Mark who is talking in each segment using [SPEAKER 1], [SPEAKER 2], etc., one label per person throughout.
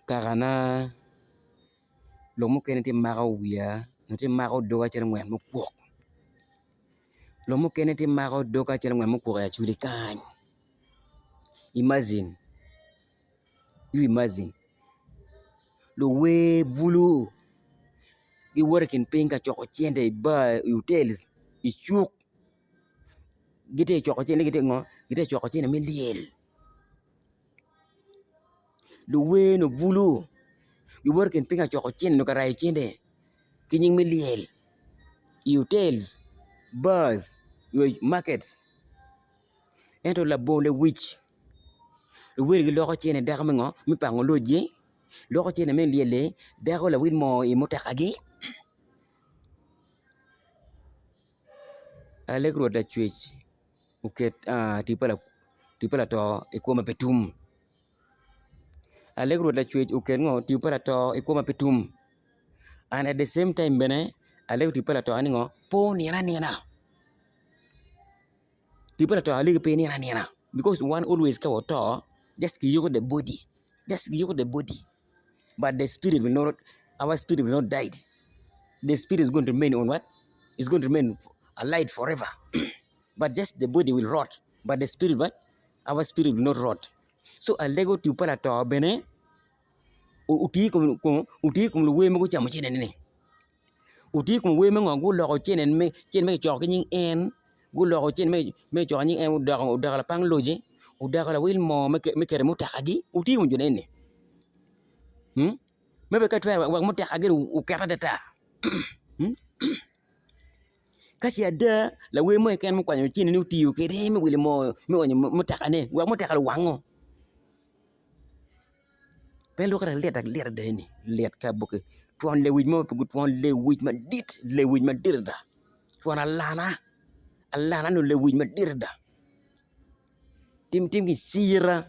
[SPEAKER 1] Kakana lok mukene tye mako wiya nyo tye mako doga calo ngwen mukwok lok mukene tye mako doga calo ngwen mukwok i acholi kany imagine you imagine luwer bulu giwoto i kin piny ka coko cente i bar i otels i cuk gitye ka coko cente gitye ngo gitye ka coko cente me lyel. Luwer nyo bulu giwoto i kin piny ka coko cente nyo ka rayo cente ki nying me lyel i otels, bars nyo i makets ento labongo lewic luwer giloko cente dako me ngo me pango locgi loko cente me lyel-li dako lawil moo i mutokagi. Alego Rwot Lacwec oket tipo pa lato i kwo ma pe tum alego Rwot Lacwec oket ngo tipo pa lato i kwo ma pe tum and at the same time bene alego tipo pa lato ni ngo pe onin anina tipo pa lato alego pe inin anina because wan always ka wato just kiyiko the body just kiyiko the body but the spirit will not our spirit will not died the spirit is going to remain on what is going to remain alive forever but just the body will rot but the spirit what our spirit will not rot so alego tipo pa lato bene oti i kom luwer ma gucamo cente ni oti i kom wer me ngo guloko cente me kicoko ki nying en guloko cente me kicoko ki nying en odoko lapang loci odoko lawil moo me keto i mutokagi oti i kom jo eni me bene ka itwero wek mutokagi oket atata Ka ce ada lawer mo keken mukwanyo cente-ni otiyo kwede me wilo moo me onyo mutokane wek mutoka owango pe lwoko dok lit lit adada eni lit ka boke twon lewic mo twon lewic madit lewic madit adada twon alana alana nyo lewic madit adada tim tim kicira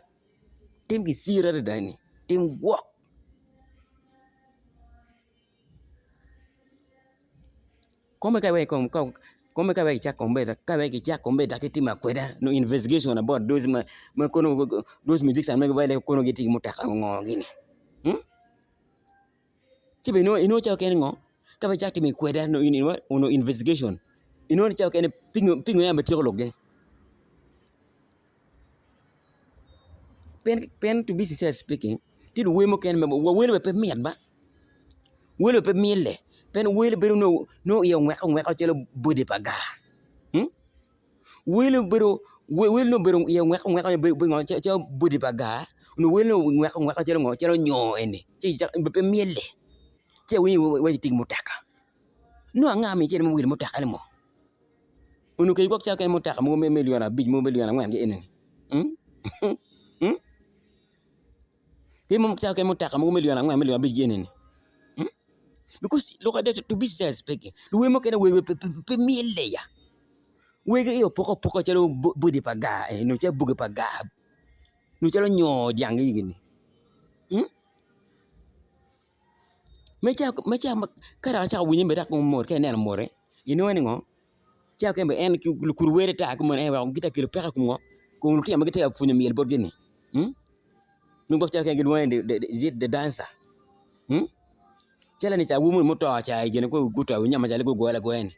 [SPEAKER 1] tim kicira adada eni tim gwok. Kome ka iweko kome ka iweko icak kombeddi ka iweko icak kombeddi dok itimo akweda nyo investigation about those ma kono those musician ma kono gitye ki mutoka ngo gini ci bene inongo cawa mukene ngo ka bene icako timo kweda nyo investigation inongo ni cawa mukene pingo yam pe ityeko lokgi. Pien to be sincere speaking tye luwer mukene ma wa wel bene pe mit ba wel bene pe mille pien wel bedo nongo iye ongweko angweka calo body pa gar wel bedo wel nongo bedo iye ongweko angweka calo body pa gar nyo wel nongo ongweko angweka calo ngo calo nyo eni ci pe mille ci awinyo iwaci tye ki mutoka nongo anga ma icito me wilo mutoka ni mo. Onongo kede gwok calo mutoka mogo me milion abic mogo milion angwen gi enini kede mogo calo mutoka mogo milion angwen milion abic gi enini because lok ada to be sincere speaking luwer mukene wergi pe mille ya wergi iye opoko apoka calo body pa gar eni nyo calo bogi pa gar nyo calo nyo dyang gini. Me ca ka dok icako winye bene dok mot ka ineno mote inongo ni ngo ca mukene bene en lukur were ata kumeno en weko gitye ka kelo peko i kom ngo kom lutino ma gitye ka pwonyo myel botgi ni nongo gwok ca mukene gilwonge ni the dancer calo ni ca awobi moni muto ca i gine guto i wi nyama ca gugoye agoya ni.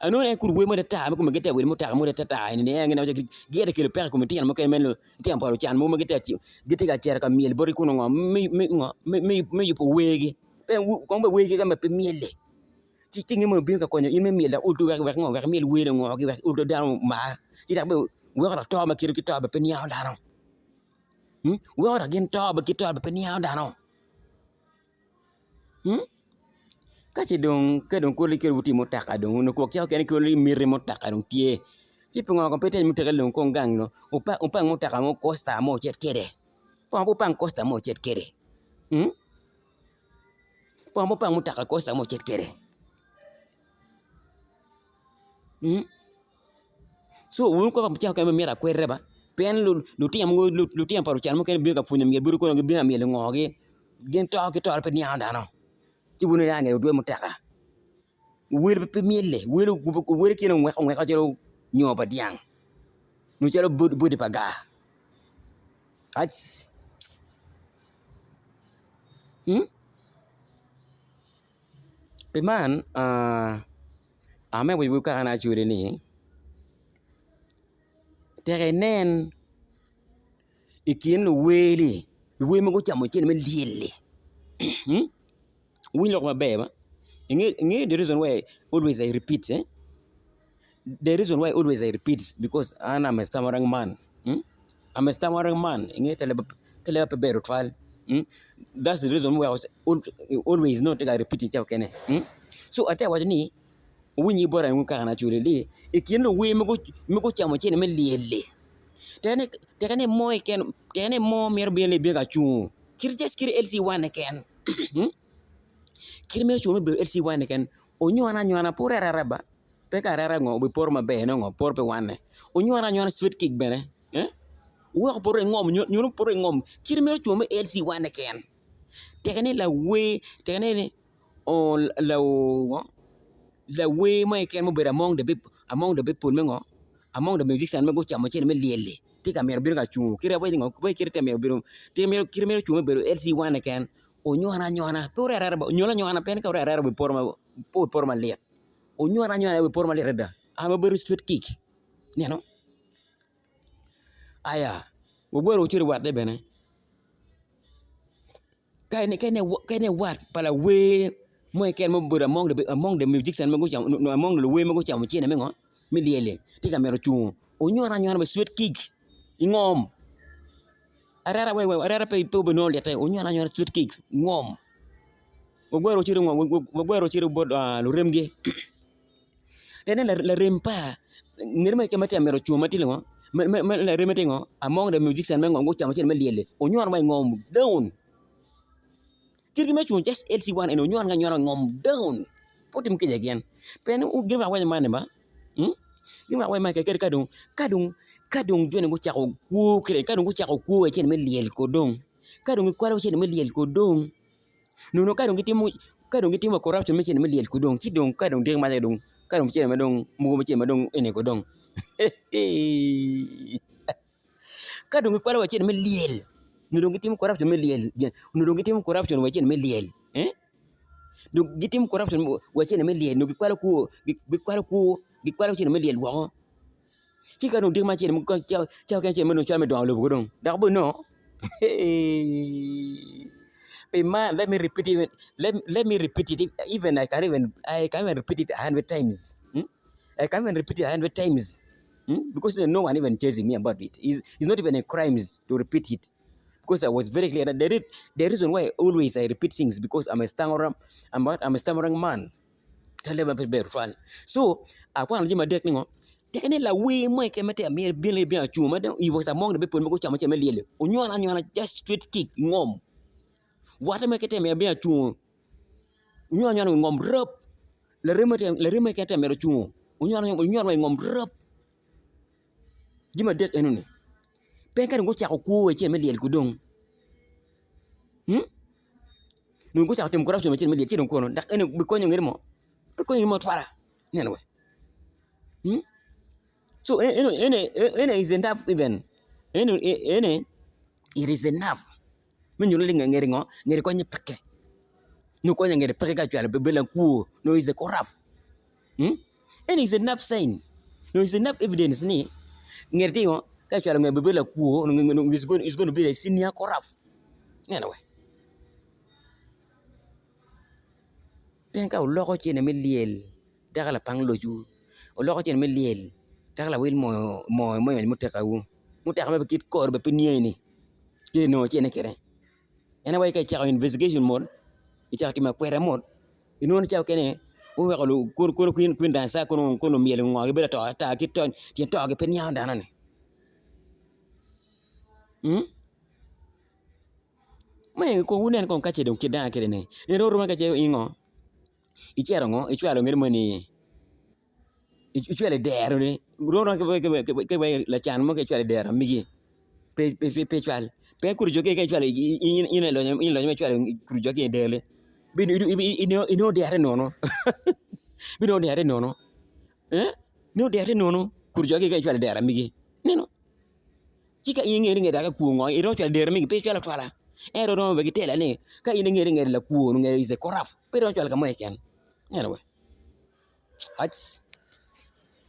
[SPEAKER 1] Anongo ni en kulu wer mo ata ma kome gitye ka wilo mutoka mo atata eni en gin gitye ka kelo peko i kom litino mukene ma litino pa lucan mogo ma gitye ka cito ka myel botgi kunu ngo me yubo wergi kong bene wergi kong pe myelle ci nge mono bino ka konyo in me myel dok olo wek ngo wek imyel wer ongogi wek olo dano omar ci dok bene weko dok to ma kite ki to bene pe niango dano weko dok gin to ma kite ki to bene pe niango dano. Ka ce dong ka dong kodi kelo wuti mutoka dong onongo gwok cawa mukene kelo miti mutoka dong tye ci pingo kong pe iter mutoka dong kong gang wupang mutoka mo kosta mo wucit kwede pingo pe wupang kosta mo wucit kwede pingo pe wupang mutoka kosta mo wucit kwede. Co wun kong cawa mukene wumito akweda ba pien lutino mogo lutino pa lucan mukene bino ka pwonyo myel boti kono gibino ka myelo ngogi gin to ki to pe niango dano ci wun wuya nge wudwoyo mutoka wel pe myelle wel kine ongweko angweka calo nyo pa dyang nyo calo body pa gar. Pi man amito waco kaka acwali ni tek inen i kin luwer-ri luwer ma gucamo cente me lyel-li wuwinj lok maber ba ingeyo the reason why always I repeat the reason why always I repeat because an am a stammering man am a stammering man ingeyo te leba pe ber tutwal that's the reason muweko always nongo atye ka repeating cawa mukene so atye ka waco ni wuwiny ki bota kaka acwali ni i kin luwer ma gucamo cente me lyel-li teke ni mo keken teke ni mo mito bino ni bino ka cungo kit just kit LC one keken kit mito cungo me bedo LC one keken onyono anyona pe orere arera ba pe ka arera ngo obipoto maber nongo ngo poto pe wane onyono anyona straight kick bene wuweko poto ingom nyo poto ingom kit mito cungo me LC one keken teke ni lawer teke ni lawer mo keken ma obedo among the people me ngo among the musician ma gucamo cente me lyel-li tye ka mito bino ka cungo kite waci ngo kite tye mito bedo kite mito cungo me bedo LC one keken onyono anyona pe orere arera onyono anyona pien ka orere arera obipoto malit onyono anyona obipoto malit adada an abedo straight kick ineno aya wagwero wucito i watte bene Ka ine wat pa lawer mo keken ma obedo among the musician among luwer ma gucamo cente me ngo me lyel-li tye ka mito cungo onyono anyona wa cwet kic ingom arera arera pe obinongo litte onyono anyona cwet kic ingom wagwero wucito bot luremgi ene larem pa ngat mo keken ma tye ka mito cungo ma tye ngo lareme tye ngo among the musician me ngo gucamo cente me lyel-li onyono wa ingom down. Kitgi me cungo just LC one eni onywon anywana ngom down pe otim kica gin pien gin wek awac man ni ba gin wek awac man kadi ka dong ka dong ka dong joni gucako kwo kwede ka dong gucako kwo wa cente me lyel ko dong ka dong gikwalo cente me lyel ko dong nongo ka dong gitimo ka dong gitimo corruption me cente me lyel ko dong ci dong ka dong diki maca dong ka dong cente ma dong mogo me cente ma dong eni ko dong Ka dong gikwalo wa cente me lyel nyo dong gitimo corruption me lyel nyo dong gitimo corruption wa cente me lyel dong gitimo corruption wa cente me lyel nyo gikwalo kwo gikwalo kwo gikwalo cente me lyel woko ci ka dong diki ma cente cawa kene cente meno cwalo me dongo lobo ko dong dok bene nongo pi man let me repeat it let me repeat it even I can even I can even repeat it 100 times I can even repeat it 100 times. Because no one even chasing me about it. It's, it's not even a crime to repeat it. Because I was very clear that the, the reason why always I repeat things because I'm a stammering, I'm, a, I'm a stammering man. So, akwano jami adek ni ngo tekene lawer mo keken ma tye ka myel bino bino acung ma dong he was among the people ma gucamo cen me lyel-li onyono anyona just straight kick ngom watte mo keken tye ka myel bino acungo onyono anyona wi ngom rap Larem keken tye ka mito cungo onywaro wa i ngom rap jami adek enoni pe ka dong gucako kwo wa i ceng me lyel ko dong dong gucako timo corruption wa i ceng me lyel ci dong kono dok eni bikonyo ngete mo bikonyo gin mo twala ineno wa so eni is enough even eni it is enough. Me nyuto ni ngeri ngo ngeri konye peke nyo konye ngeri peke ka ecwalo bedo lakwo nyo is a corrupt eni is enough sign nyo is enough evidence ni ngeri tye ngo ka ecwalo ngeri bedo lakwo nyo is going to be a senior corrupt ineno we pien ka oloko cene me lyel dako lapang locwu oloko cene me lyel dako lawil moo moo mutekawu muteka ma kit kore bene pe niangi ni. Ci inongo cene kwede en aye ka icako investigation mot icako timo akweda mot inongo ni cawa mukene guweko kono kwin danca kono omyelo ngo gibedo ato ata ki tyen togi pe niango dano ni me kong wunen kong kace dong kit dano kwede ni en romo ka ce ingo icito ngo icwalo ngene moni icwalo i dero ni lacan mo ka icwalo i dero megi pe icwal pien kuroco ka icwalo in ilonyo ma icwalo kuroco ki i deroni inongo derre nono inongo derre nono inongo derre nono kuroco ka icwalo i dero megi ineno ci ka in ingeyo ni nge dok akwo ngo iromo cwalo i dero megi pe icwalo acwala. Ento romo bene ki tela ni ka in ingeyo ni ngeti lakwor nyo ngeti is a corrupt pe iromo cwalo ka mo keken. Anyway. Acs.